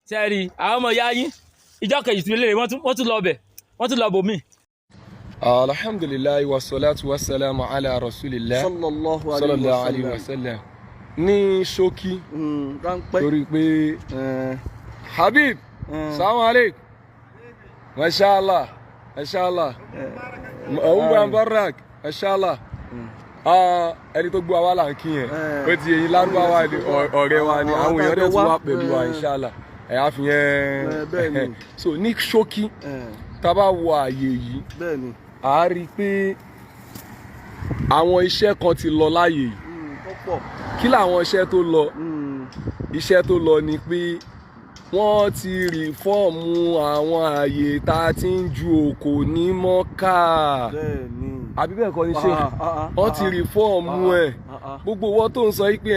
Sẹ́ẹ̀rì àwọn ọmọ ìyá yín, ìjọ kejì tún lélẹ̀, wọ́n tún lọ bẹ̀, wọ́n tún lọ bòmíì. Alhamdulilayi wa salatu wa salamu ala rasulillah. Sallallahu sallallahu alayhi wa sallam. Ní ṣókí, ráńpẹ́. torí pé habib, salamu aleykum, mashallah, mashallah, ọ̀hún barak, mashallah. Ẹni tó gbọ́ wa là ń kí yẹn, ó ti yẹn lárúbáwá ni, ọ̀rẹ́ wa ni, àwọn èèyàn dẹ̀ tún wà pẹ̀lú wa, inshallah, ẹ̀ á fi yẹn. So ní ṣókí, tá a bá wo ààyè yìí, a rí i pé àwọn iṣẹ́ kan ti lọ láàyè yìí. Kí làwọn iṣẹ́ tó lọ? Iṣẹ́ tó lọ ni pé wọ́n ti reform àwọn ààyè tá a ti ń ju òkò ní Mọ́kà, àbí bẹ́ẹ̀ kọ́ ni? Ṣe wọ́n ti reform ẹ̀? Gbogbo wọn tó ń sọ yìí pé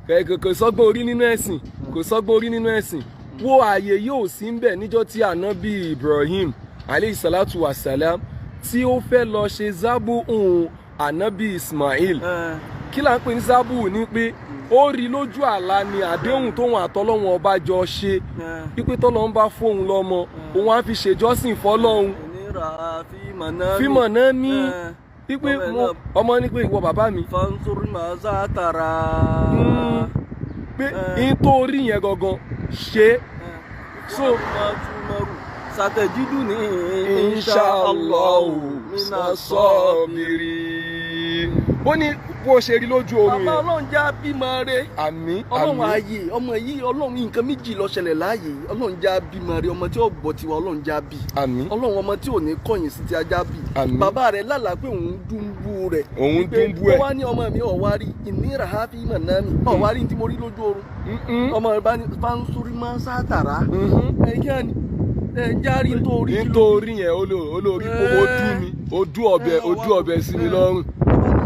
ẹ kò sọ́gbọ́n orí nínú ẹ̀sìn, kò sọ́gbọ́n orí nínú ẹ̀sìn, wo ààyè yóò sí ń bẹ̀ níjọ́ tí ànábì Ibrahim aleyhi salatu wa salam tí ó fẹ́ lọ ṣe zábù ànábì Ismail. Kí là ń pè ní zábù? Ní pé ó rí lójú àlá ni àdéhùn tóun àtọlọ́hun ọba jọ ṣe, wípé tọ́lọ́hun bá fóun lọ́mọ, òun á fi ṣèjọ́sìn fọ́lọ́hun. Fímọ̀ náà ní wípé ọmọ ní pé ìwọ bàbá mi. Fanzur maza tara. Pé nítorí yẹn gangan ṣe so. Satajiduni inshallah sọ́ọ̀bìrì. Ó ní bó ṣe rí lójú oorun Bàbá, yẹn. Ọlọ́run já bímọ rẹ. Àmín. Ọlọ́run Àmín. ààyè ọmọ yìí, Ọlọ́run, nǹkan méjì ló ṣẹlẹ̀ láàyè yìí. Ọlọ́run já bímọ rẹ, ọmọ tí ó gbọ́ tiwa, Ọlọ́run já bí. Àmín. Ọlọ́run, ọmọ tí ò ní kọ̀yìn sí ti ajá bí. Àmín. Bàbá rẹ̀ lálàá pé òun dúnbú rẹ̀. Òun Pé dúnbú ẹ̀. ó wá ní ọmọ mi, ọ̀wá rí ìnira ha fi mọ̀ náà mi, ọ̀wá rí tí mo rí lójú oorun. Ọmọ rẹ̀ bá ní fansori máa ń sátàrà. Ẹ̀ kí á ní ẹ̀ járí nítorí kí ló- Nítorí yẹn olórí pé ó dú mi, ó dú ọbẹ̀, ó dú ọbẹ̀ sí mi lọ́rùn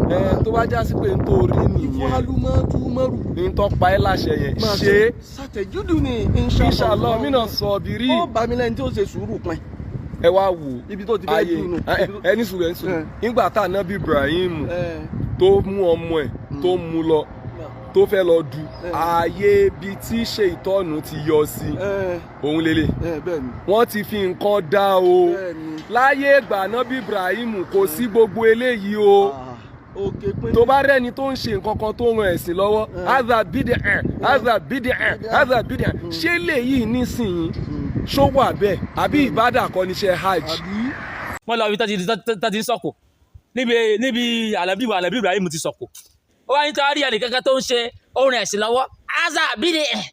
ẹ, tó bá já sí pé nítorí nìyẹn. Ìfọ̀hálùmọ́ túmọ̀rù. Ní tó pa ẹ́ láṣẹ yẹn ṣe é. Sàtẹ̀júdù ni. Inshallah mina sọ̀bìrì. Ó bá mi lẹ́ni tí ó ṣe sùúrù pin. Ẹ wá wò. Ibi tó ti fẹ́ Ayé dùn nù. ẹni sùúrù, ẹni sùúrù. Nígbà tá ànábì Ibrahim tó mú ọmọ ẹ̀, tó mú lọ, tó fẹ́ lọ du ààyè ibi tí ṣèitọ́nù ti yọ sí òun lélẹ̀. Bẹ́ẹ̀ ni. Wọ́n ti fi nǹkan dá o. Bẹ́ẹ̀ ni. Láyé ìgbà ànábì Ibrahim, kò sí gbogbo eléyìí o. Ah, òkè pín. Tó bá rẹ́ni tó ń ṣe nǹkan kan tó ń ran ẹ̀sìn lọ́wọ́, aza bídẹ̀ ẹ̀, aza bídẹ̀ ẹ̀, aza bídẹ̀ ẹ̀, ṣé lèyí nísìnyí ṣó wà bẹ́ẹ̀? Àbí ìbádà kọ́ níṣẹ́ hajj? Àbí. Wọ́n lọ ibi tó ti ń sọ̀kò níbi àlàbí Ibrahim ti sọ̀kò. Ó wá nítorí ẹnì kankan tó ń ṣe orin ẹ̀sìn lọ́wọ́, aza bídẹ̀ ẹ̀,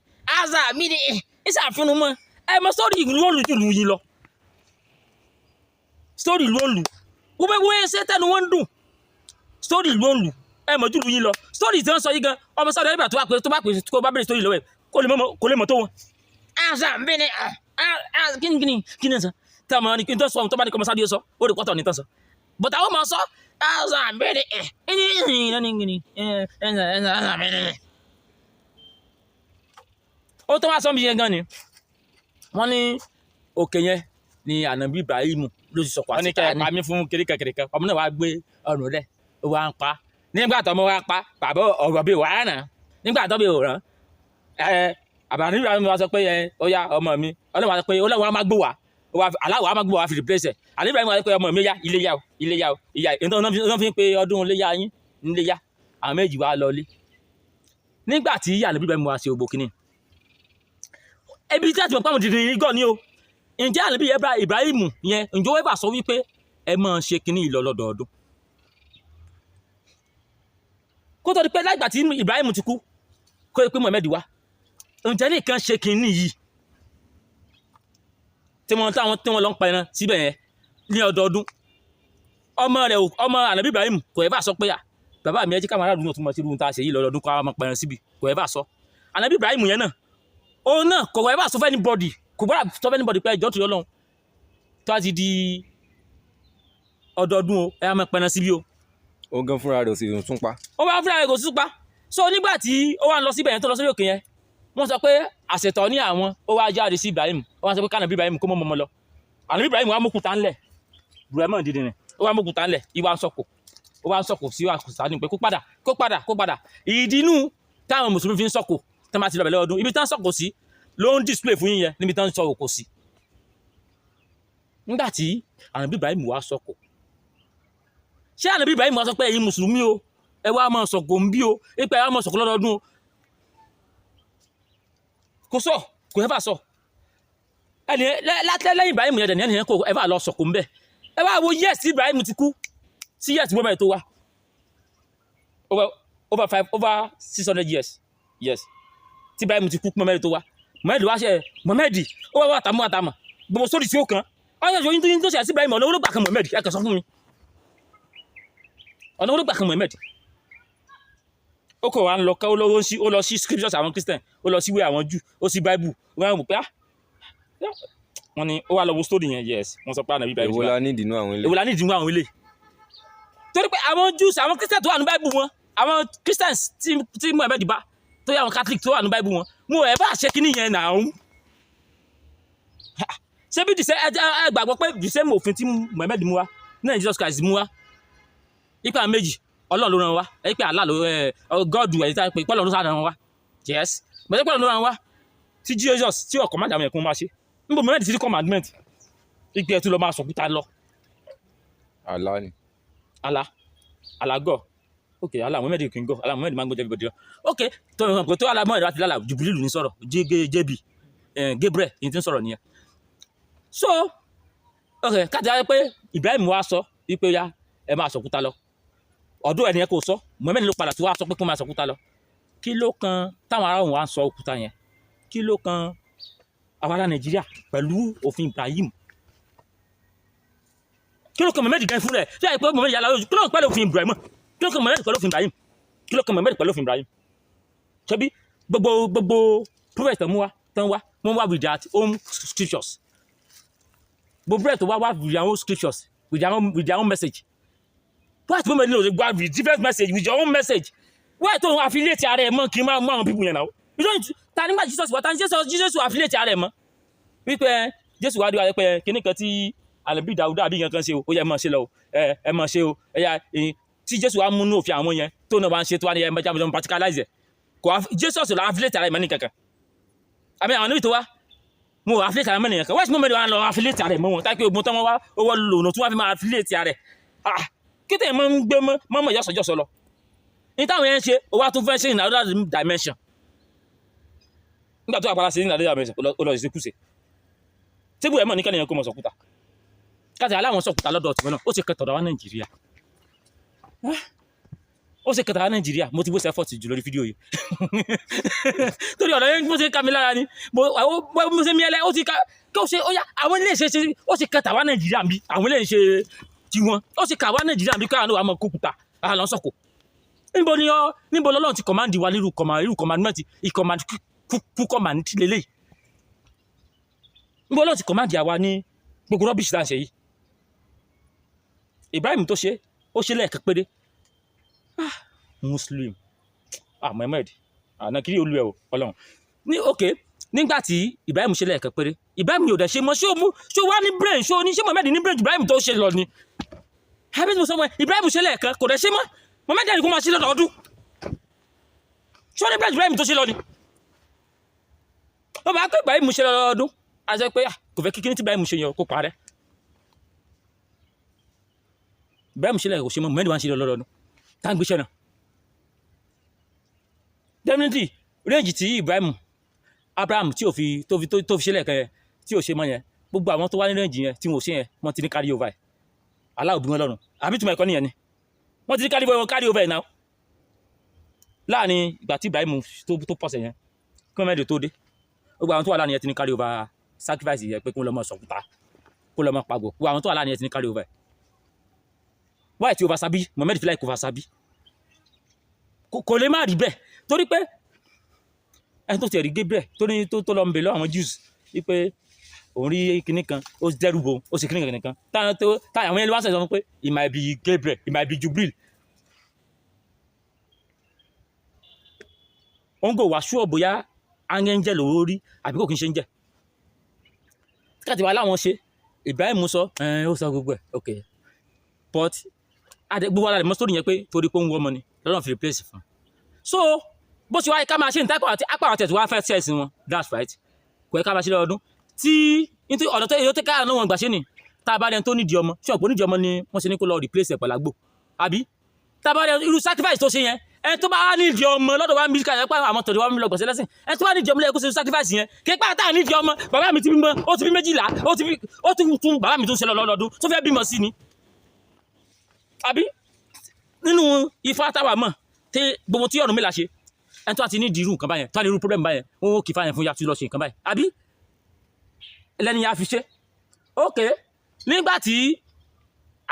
aza bídẹ̀ ẹ̀, ìṣàfihàn mọ́ ẹ mọ sórí ìlú olùjùlù yìí lọ sórí ìlú olù wọ́n bẹ wọ́n ṣe tẹnu wọn ń dùn sórí ìlú olù ẹ mọ̀ jùlù yìí lọ sórí tí wọ́n sọ yìí gan. Ọmọ sọ́dọ̀ ẹ̀bà tó bá pè, tó bá pè, kó bá bẹ̀rẹ̀ sórí lọ́wọ́ ẹ̀, kó lè mọ̀ tó wọn. Aza bídẹ̀ ẹ̀, kíni kíni kíni sọ tí a mọ̀ ní kí n tó sọ ohun tó bá ní kọ́ ọmọ sáré sọ ó lè pọ́tọ̀ ní tán sọ bọ̀tà ó máa sọ aza bídẹ̀ ẹ̀ ẹni ẹni ẹni ẹni ẹni aza bídẹ̀ ẹ̀. Ó tó wá sọ mi yẹn gan ni wọ́n ní òkè yẹn ni ànábì Ibrahim ló ti sọ̀kò àti tani. Wọ́n ní kẹ́ ẹ pa mí fún kéríkà, ọmọ náà wàá gbé ọrùn rẹ̀, ó wá ń pa. Nígbà tó ọmọ wa pa bàbá ọ̀rọ̀ bíi wàá nà, nígbà tó bí òràn ẹ àbàní Ibrahim wa sọ pé ẹ ó yá ọmọ mi, Ọlọ́run wa sọ pé Ọlọ́run wa máa gbó wa, aláwọ̀ á máa gbó wa fi replace ẹ̀. Àní Ibrahim wa sọ pé ọmọ mi yá, ilé yá o, ilé yá o, ìyá ìtọ́ náà fi ń pe ọdún ilé yá yín nílé yá. Àwọn méjì wa lọ ilé nígbà tí ànábì Ibrahim wa ṣe ògbó kínní ebi tí a ti mọ̀ pé àwọn dìde yìí gọ̀ ni o. Ǹjẹ́ ànábì Ibrahim yẹn, ǹjẹ́ ó wẹ́bà sọ wípé ẹ máa ṣe kínní yìí lọ lọ́dọọdún kó tó di pé láìgbà tí Ibrahim ti kú, kó o pé Muhammed wá? Ǹjẹ́ nìkan ṣe kínní yìí tí wọ́n táwọn tí wọ́n lọ ń pa ẹran síbẹ̀ yẹn ní ọdọọdún? Ọmọ rẹ̀, ọmọ ànábì Ibrahim kò ẹ̀ bá sọ pé à bàbá mi, ẹ jẹ́ káwọn aráàlú náà tún mọ̀ sí irú tá a ṣe yìí lọ́dọọdún, kó àwọn máa pa ẹran síbi. Kò ẹ̀ bá sọ. Ànábì Ibrahim yẹn náà, òun náà kò ẹ̀ bá sọ fún anybody, kò bá sọ fún anybody pé ẹjọ́ tó yọ lọ́hùn tó a ti di ọdọọdún o, ẹ á máa pa ẹran síbi o. Ó gan fúnra rẹ̀ ò sì tún pa. Ó bá fúnra rẹ̀ kò sí pa. So nígbà tí ó wá ń lọ síbẹ̀ yẹn, tó lọ sórí òkè yẹn, wọ́n sọ pé àṣetọ̀ ní àwọn ó wá jáde sí Ibrahim, ó wá sọ pé kánà bí Ibrahim kó mọ́ mọ́ lọ. Àná Ibrahim wá mókúta ńlẹ̀, Ibrahim dìde rìn, ó wá mókúta ńlẹ̀, ìwà ń sọ̀kò, ó wá ń sọ̀kò sí àkùsà ní pé kó padà, kó padà, kó padà. Ìdínú táwọn mùsùlùmí fi ń sọ̀kò tí wọ́n bá ti lọ bẹ̀ lọ́dún, ibi tí wọ́n sọ̀kò sí ló ń display fún yín yẹn níbi tí wọ́n ń sọ òkò sí. Nígbà tí Ànábì Ibrahim wá sọkò, ṣé Ànábì Ibrahim wá sọ pé ẹ̀yin mùsùlùmí o, ẹ wá máa sọ̀kò ń bí o, ẹ wá máa sọ̀kò lọ́dọọdún o? Kò sọ, kò ẹ bá sọ ẹni lẹ́yìn Ibrahim yẹn dẹ̀ ní ẹni yẹn kò ẹ bá lọ sọ̀kò ń bẹ̀. Ẹ wá wo years tí Ibrahim ti kú sí years tí Muhammad tó wá, over 600 years. Yes, tí Ibrahim ti kú kí Muhammad tó wá. Muhammad wá ṣe, Muhammad ó wá wá àtàmú àtàmà gbogbo sórí tí ó kàn ọ̀yọ́ yóò yín tó ṣe sí Ibrahim. Ọ̀nà olóògbà kan Muhammad, ẹ kàn sọ fún mi, ọ̀nà olóògbà kan Muhammad. Ó kọ̀ wá ń lọ, ó lọ sí scriptures àwọn Christian, ó lọ sí ìwé àwọn Júù, ó sí Bible, ó wá ń wò pé, ah, wọ́n ní ó wá lọ wo story yẹn. Yes, wọ́n sọ pé ànàbí Ibrahim. Èwo la ní ìdìnnú àwọn ilé? Èwo la ní ìdìnnú àwọn ilé? Torí pé àwọn Jews, àwọn Christian tó wà ní Bible wọn, àwọn Christians tí Muhammad bá tó yẹ, àwọn Catholic tó wà ní Bible wọn, wọn ò ẹ̀ bá ṣe kíní yẹn náà. Ṣé bí the same, ẹ gbàgbọ́ pé the same òfin tí Muhammad mú wá náà Jesus Christ mú wá, ipa méjì Ọlọ́run ló rán wa, ẹ pé Allah ló ẹ God ẹ̀ tá pé Ọlọ́run ló sá rán wa. Yes, bẹ́ẹ̀ pé Ọlọ́run ló rán wa tí Jesus tí ọkọ̀ má dàmú ẹ̀kún máa ṣe níbo Muhammad ti rí commandment ìgbẹ́ tó lọ máa sọ̀kúta lọ? Allah ni. Allah, Allah gọ̀. Ok, Allah, Muhammad kì í gọ̀. Allah, Muhammad máa ń gbọ́dọ̀ everybody lọ. Ok, tó ń tó Allah, Muhammad láti lálà Jubilee ní sọ̀rọ̀ jb Gabriel ní ti ń sọ̀rọ̀ nìyẹn. So ok, káàtì ayé pé Ibrahim wá sọ wípé ya ẹ máa sọ̀kúta lọ, ọdún ẹni yẹn kò sọ, Muhammad ló padà tó wá sọ pé kó máa sọ̀kúta lọ. Kí ló kan táwọn ará òun wá ń sọ òkúta yẹn? Kí ló kan àwọn ará Nàìjíríà pẹ̀lú òfin Ibrahim? Kí ló kan Muhammad gan fún rẹ̀ tí a yẹ pé Muhammad yàrá? Kí ló kan pẹ̀lú òfin Ibrahim? Kí ló kan Muhammad pẹ̀lú òfin Ibrahim? Kí ló kan Muhammad pẹ̀lú òfin Ibrahim? Ṣebí gbogbo prophet tó mú wá tán wá, wọ́n wá with their own scriptures. Gbogbo prophet tó wá wá with their own scriptures, with their own message. Why tí Muhammad ní o gba with different message, with your own message? Why tó ń affiliate ara ẹ̀ mọ́ kí n máa mú àwọn people yẹn náà? You don't ta nígbà Jesus wá, ta ní Jesus affiliate ara ẹ̀ mọ́ wípé Jésù wá dé wá pé kíní kan tí àlẹ́bí Dàúdà àbí nǹkan kan ṣe o, ó yẹ ẹ máa ṣe lọ o, ẹ máa ṣe o. Ẹ yà tí Jésù wá múnú òfin àwọn yẹn tó náà wá ń ṣe tó wá ní ẹ máa jábọ̀ practicalize ẹ̀ kò Jésù lọ affiliate ara ẹ̀ mọ́ ní kankan àbí àwọn níbi tó wá mo affiliate ara ẹ̀ mọ́ ní kankan. Wọ́n sì mú mi wá lọ affiliate ara ẹ̀ mọ́ wọn táyé pé ogun tán wọ́n wá owó lòlò tí wọ́n fi máa affiliate ara ẹ̀. Ah, kí tẹ̀ mọ́ ń gbé mọ́ mọ́ ìyọ́sọ̀jọ́sọ lọ ní táwọn yẹn ń ṣe, ó wá tún fẹ́ ṣe in another dimension. Nígbà tó wà padà sí in another dimension, ó lọ sí kùsè tébù ẹ̀ mọ̀ ní kẹ́nìyàn kó mọ̀ sọ̀kúta káàtì aláwọn sọ̀kúta lọ́dọ̀ tiwọn náà. Ó ti kẹtọ̀dọ̀ wá Nàìjíríà, ó ṣe kẹtàlá Nàìjíríà. Mo ti waste effort jù lórí fídíò yìí torí ọ̀rọ̀ yẹn. Mo ṣe ká mi lára ni mo ṣe mi ẹlẹ́ ó ti ká kí ó ṣe ó yá àwọn ilé ìṣe ṣe. Ó ṣe kẹtà wá Nàìjíríà bí àwọn ilé ìṣe tiwọn, ó ṣe kà wá Nàìjíríà bí káwọn àwọn kókùtà àlọ́ sọ̀kò. Níbo ni ọ, níbo lọ́lọ́run ti command wa nírú command, irú commandment ìcommand kú command lélẹ́yìí? Níbo lọ́lọ́run ti command àwa ní gbogbo rubbish tá à ń ṣe yìí? Ibrahim tó ṣe, ó ṣe lẹ́ẹ̀kan péré. Ah, Muslim, ah, Muhammad, àná kiri olú ẹ o Ọlọ́run ní. Ok, nígbà tí Ibrahim ṣe lẹ́ẹ̀kan péré, Ibrahim yóò dẹ̀ ṣe mọ́. Ṣé o mú, ṣé o wá ní brain, ṣé o ní, ṣé Muhammad ní brain ju Ibrahim tó ṣe lọ ni? Àbí mo sọ fún ẹ, Ibrahim ṣe lẹ́ẹ̀kan, kò dẹ̀ ṣe mọ́. Muhammad ẹni kó máa ṣe lọ́dọọdún. Ṣé o ní brain ju Ibrahim tó ṣe lọ ni? Ó máa pé Ibrahim ṣe lọ́dọọdún, a sọ pé ah, kò fẹ́ kíkíní tí Ibrahim ṣe yẹn kó parẹ́. Ibrahim ṣe lẹ́ẹ̀kan, kò ṣe mọ́. Muhammad wá ń ṣe lọ́dọọdún tá ń gbéṣẹ́ náà. Definitely, range tí Ibrahim, Abraham tí ò fi tó fi ṣe lẹ́ẹ̀kan yẹn tí ò ṣe mọ́ yẹn, gbogbo àwọn tó wá ní range yẹn tí wọn ò ṣe yẹn, wọ́n ti ní carry over ẹ̀. Aláwọ̀ bí wọ́n lọ́rùn àbí túmọ̀ ẹ̀kọ́ nìyẹn ni wọ́n ti ní carry over ẹ̀ náà. Láàrin ìgbà tí Ibrahim tó pọ̀sẹ̀ yẹn kí wọ́n mẹ́rin tó dé, gbogbo àwọn tó wà láàrin yẹn ti ní carry over sacrifice yẹn pé kí wọ́n lọ mọ̀ sọ̀kúta, kó lọ mọ̀ pàgọ́. Gbogbo àwọn tó wà láàrin yẹn ti ní carry over ẹ̀. Wáyé tí over sabi, Muhammad fi láì kó over sabi, kò lè má rí bẹ́ẹ̀ torí pé ẹni tó tiẹ̀ rí Gabriel tó ní tó lọ ń bè lọ àwọn Jews wípé òun rí kinní kan, ó dẹ́rù bo, ó sì kinní kan kan táwọn tó táwọn àwọn ẹni wá sọ pé it might be Gabriel, it might be Jubril. Òun kò wá ṣúọ̀ bóyá angẹ́ńjẹ́ lòó rí àbí kò kí n ṣe ń jẹ́ káàtì wà láwọn ṣe. Ibrahim sọ ẹ̀, ó sọ gbogbo ẹ̀, ok, but gbogbo ara rẹ̀ mọ́ sórí yẹn pé torí pé ó ń wọ́ ọmọ ni lọ́nà fi replace fún un. So bó ṣe wáyé ká máa ṣe ní táìpọ̀ àti apá àti ẹ̀tù wá fẹ́ ṣẹ̀sìn wọn, that's right. Kò yẹ ká máa ṣe lọ́dọọdún tí nítorí ọ̀nà tó yẹ ká náà wọn gbà ṣe ni. Tá a bá rẹni tó nídìí ọmọ, ṣé ọ̀pọ̀ nídìí ọmọ ni wọ́n ṣe ní kó lọ replace ẹ̀ pẹ̀lú àgbò, àbí? Tá a bá rẹ irú sacrifice tó ṣe yẹn, ẹni tó bá wá nídìí ọmọ lọ́dọ̀ wa ń bí ká yẹ pé àwọn tọ̀dọ̀ wa ń lọ gbọ̀nsẹ̀ lẹ́sìn, ẹni tó bá nídìí ọmọ lẹ́yìn kó ṣe sacrifice yẹn. Kí pé àtà nídìí ọmọ, bàbá mi ti bímọ, ó ti bí 12, ó ti bí, ó ti tún bàbá mi tún ṣe lọ́dọọdún tó fẹ́ bímọ sí ni, àbí? Nínú ifá táwa mọ̀ tí gbogbo tí Ọ̀rúnmìlà ṣe, ẹni tó bá ti ní ìdírú nǹkan báyẹn, tó bá ní irú problem báyẹn, wọn ó kì í fáyẹn fún yàtú lọ ṣe nǹkan báyìí, àbí? Lẹ́ni yà fi ṣe. Ok, nígbà tí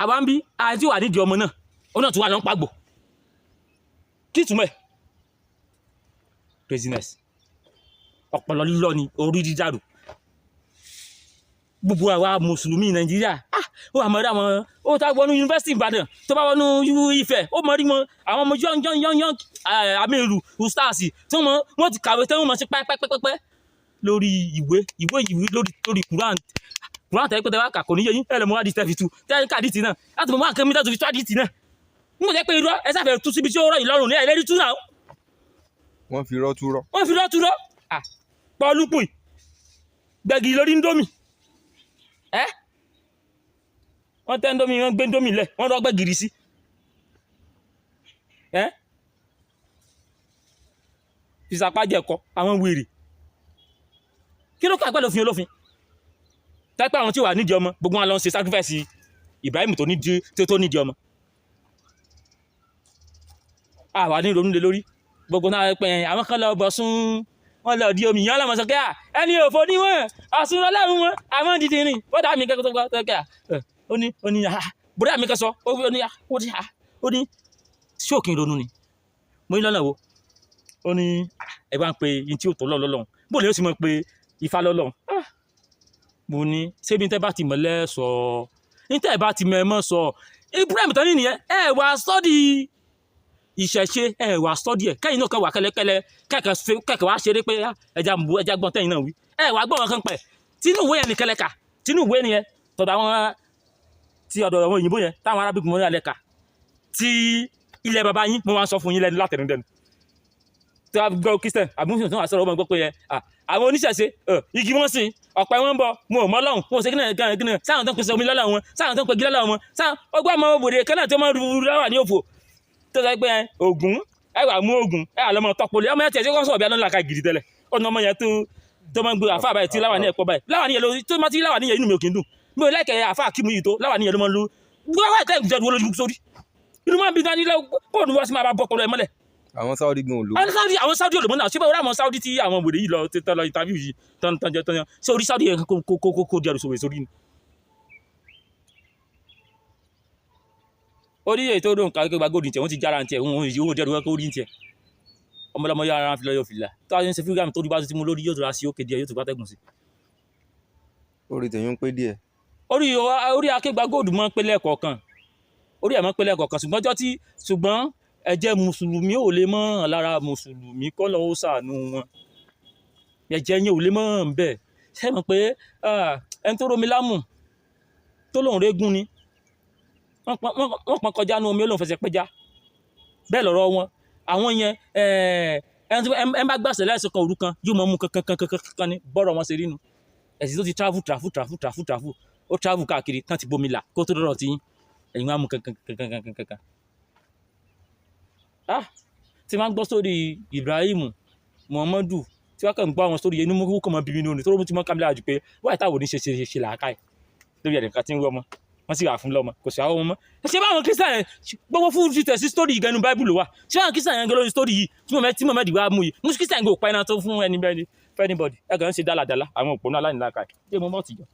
àwa ń bí àti wà nídìí ọmọ náà, ó náà tún wà lọ ń pàgbò. Kí ìtumọ̀ ẹ̀? Craziness, ọpọlọ lílọ ni, orí dídàrú. Gbogbo àwa mùsùlùmí Nàìjíríà, ah, ó wà mọ̀ rí àwọn ó tá wọnú yunifásitì Ìbàdàn, tó bá wọnú Ifẹ̀, ó mọ̀ rí wọn, àwọn ọmọ young young young young amiru ustaasi tí wọ́n wọ́n ti kàwé tí wọ́n mọ̀ sí pẹ́pẹ́pẹ́pẹ́ lórí ìwé ìwé ìwé lórí Quran. Quran tẹ́ pé tẹ́ wá kà kò ní yé yín, ẹ lè mú àdìsí tẹ́ fi tu tẹ́ ká àdìsí náà láti mọ̀ wá nǹkan mi tẹ́ fi tú àdìsí náà. N kò jẹ́ pé irọ́ ẹ sáfẹ́ tú síbi tí ó rọ̀ yìí lọ́rùn ní ẹ̀lẹ́rìí tú náà. Wọ́n fi rọ́ túrọ́. Wọ́n fi rọ́ tú rọ́ pọ̀lú pùì gbẹ̀gì lórí ndómì ẹ́. Wọ́n tẹ́ ndómì, wọ́n gbé ndómì lẹ̀, wọ́n rọ́ gbẹ̀gìrì sí ẹ́, ìsapájẹ̀kọ àwọn wèrè. Kí ló kà pẹ̀lú òfin olófin tẹ́pẹ́? Àwọn tí wà nídìí ọmọ, gbogbo wọn lọ ń ṣe sacrifice Ibrahim tó nídìí, tó nídìí ọmọ. Àwa ní ronú lé lórí gbogbo náà pé àwọn kan lọ bọ̀ sún, wọn lọ di omi yẹn lọmọ sọ pé à ẹni òfò níwọ̀n ọ̀sùn ọlọ́run wọn àwọn dídì rìn. Bọ́dà mi kẹ́kọ̀ọ́ tó gbọ́ tó kẹ́ à ó ní à bọ́dà mi kẹ́ sọ, ó ní à ó ní à ó ní ṣé òkè ronú ni? Mo ní lọ́nà wo? Ó ní ẹ bá ń pe yín tí ò tó lọ́lọ́run, bó lè ó sì mọ̀ pé Ifá lọ́lọ́run? Mo ní ṣébi tẹ́ bá ti mọ̀ lẹ́sọ̀ ní tẹ́ bá ti mọ̀ ẹ mọ̀ sọ. Ibrahim tán nìyẹn. Ẹ wà sọ́ọ̀dì ìṣẹ̀ṣe, ẹ wà sọ́ọ̀dì ẹ̀ kẹ́yìn náà kan wà kẹ́lẹ́kẹ́lẹ́ kẹ́kẹ́ wá ṣeré pé ẹja mú ẹja gbọ́n tẹ́yìn náà wí. Ẹ wà gbọ́n kan pẹ̀ tínú ìwé yẹn ní kẹlẹ́ka, tínú ìwé nìyẹn, tọ̀dọ̀ àwọn tí ọ̀dọ̀ àwọn òyìnbó yẹn táwọn arábìkún mọ́ ní alẹ́ kà tí ilẹ̀ baba yín. Mo máa ń sọ fún yín lẹ́nu látẹnudẹ́nu tí a gbọ́ Christian àbí Muslim tó wà sọ̀rọ̀, ọmọ gbọ́ pé yẹn àwọn oníṣẹ̀ṣe igi wọn sìn, ọ̀pẹ wọn ń bọ, wọn ò mọ Ọlọ́run, wọn ò ṣe kíni kan kíni, sáwọn tó ń pèsè omi lọ́lọ́ wọn, sáwọn tó ń pègì lọ́lọ́ wọn, sáwọn ọgbọ́n ọmọ òbòdè kan náà tó máa ń rú lọ́wọ́ ní òfò tó sọ pé Ògún ẹ wà mú Ògún ẹ wà lọ́mọ tọ́pọ̀lẹ̀ ọmọ yẹn tiẹ̀ tí wọ́n sọ̀rọ̀ bí alọ́nà làkà gidi tẹ́lẹ̀ ọ̀nà ọmọ yẹn tó máa ń gbé àfa àbáyé tí láwà ní ẹ̀pọ̀ báyìí, láwà ní yẹn lórí tó máa ti láwà ní yẹn. Inú mi ò kì í dùn, mi ò láìkẹ́ àfa àkímù yìí tó láwà ní yẹn ló máa ń lu gbọ́ wáyé tẹ́ ìjọba lójú sórí inú máa ń bí dání bóòlù wá sí máa bá bọ́ ọpọlọ ẹ mọ́lẹ̀. Àwọn Saudi gan ò lò. Àwọn Saudi, àwọn Saudi olùmọ̀ náà ṣé báwo? Àwọn Saudi tí àwọn wèrè yìí lọ tán lọ interview yìí tán tán jẹ tán jẹ ṣé orí Saudi yẹn kó kó kó kó di àrùsọ̀wé sórí ni. Orí èyí tó dùn ká gba góòdù tiẹ̀, wọ́n ti jára tiẹ̀, òun òun dẹ́rù wọn kó rí tiẹ̀ ọmọlọmọ yára ara fi lọ yóò fi là tó a ti ń ṣe fígàmù tó rí bá ti mú lórí yóò tó ra sí òkè díẹ̀, yóò tó bá tẹ̀gùn sí. Orí tèyún pé díẹ̀. Orí akégbà góòdù mọ́ pé lẹ́ẹ̀kọ̀ọ̀kan, orí ẹ̀ mọ́ pé lẹ́ẹ̀kọ̀ọ̀kan, ṣùgbọ́n jọ́ tí ṣùgbọ́n ẹ̀jẹ̀ mùsùlùmí ò lè mọ́ hàn lára mùsùlùmí kọ́ lọ́wọ́ ṣàánú wọn, ẹ̀jẹ̀ yẹn ò lè mọ́ hàn bẹ́ẹ̀. Ṣé mọ̀ pé ẹni tó romi lámù tó lòun régún ni wọ́n pọn kọjá ní omi, ó lòun fẹsẹ̀ pẹja bẹ́ẹ̀ lọ́rọ̀ wọn. Àwọn yẹn, ẹni tó ẹ bá gbàṣẹ láìsí kan òru kan yóò mọ mú kankan kankan kankan ní bọ́rọ̀ wọn ṣe rí nu. Ẹ̀sìn tó ti travel travel travel travel travel, ó travel káàkiri tán ti bomi là kó tó dọ̀rọ̀ tí ẹ̀yin wá mú kankan kankan kankan kankan. Ah, tí wọ́n gbọ́ sórí Ibrahim Muhammadu, tí wọ́n kàn ń gbọ́ àwọn sórí yẹn, inú mú kàn mọ́ bíbí nínú tó ti mọ́ kámílà jù pé wáyé táwọn ò ní ṣe ṣe ṣe làákàyè lórí ẹ̀nìkan tí ń rú ọmọ wọ́n sì rà fún lọ́mọ kò sí àwọn ọmọ mọ́. Ṣé báwọn Christian yẹn gbogbo fún ti tẹ̀sí story yìí gẹnu Bible ló wà? Ṣé báwọn Christian yẹn lórí story yìí tí Muhammed wá mú yìí mú Christian kò pa iná tó fún ẹni bẹ́ẹ̀ ni fún anybody? Ẹ kàn ń ṣe dáládàlá àwọn òpónú aláìníláka yìí ṣé mo mọ̀ tìjọ.